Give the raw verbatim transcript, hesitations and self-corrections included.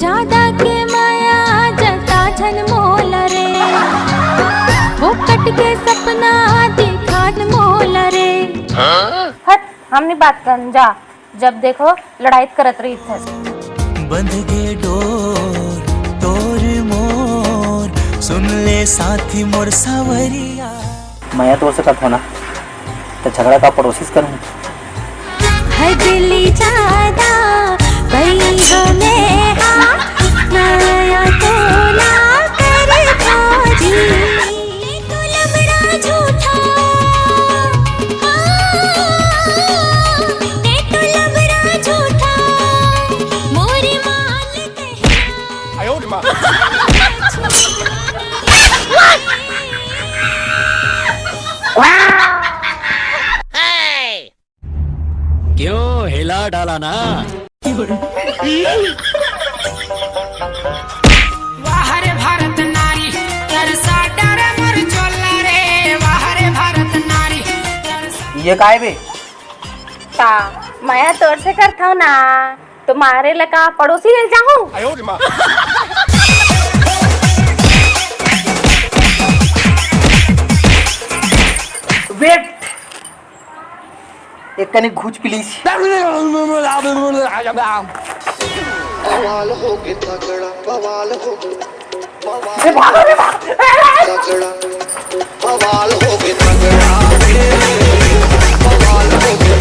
जादा के माया जता झन मोला रे, फोकट के सपना दिखा झन मोला रे। हट, हम नहीं बात करन, जा। जब देखो लड़ाई करत रहिथस। बंध गे डोर तोर मोर, सुन ले साथी मोर सावरिया। मैं तो से करथों ना, तो झगड़ा का पड़ोसी से करूँ। हजली जादा भई हो मैं हा, माया तो ना कर भाजी। तू लबड़ा झूठा, हाँ, ते तो लबड़ा झूठा, मोरे माल कहना। क्यों हिला डाला ना? वाह रे भारत नारी, तरसा डर मोर चोला रे। वाह रे भारत नारी, तरसा ये काय बे? का मया तोर से करथव ना, तो मारे लका पड़ोसी ले जाहूं? वेट, एक कनी घुच प्लीज। बवाल हो गए तगड़ा, बवाल हो गए, बवाल ए, भागो रे, भागो। तगड़ा, बवाल हो गए तगड़ा, बवाल हो गए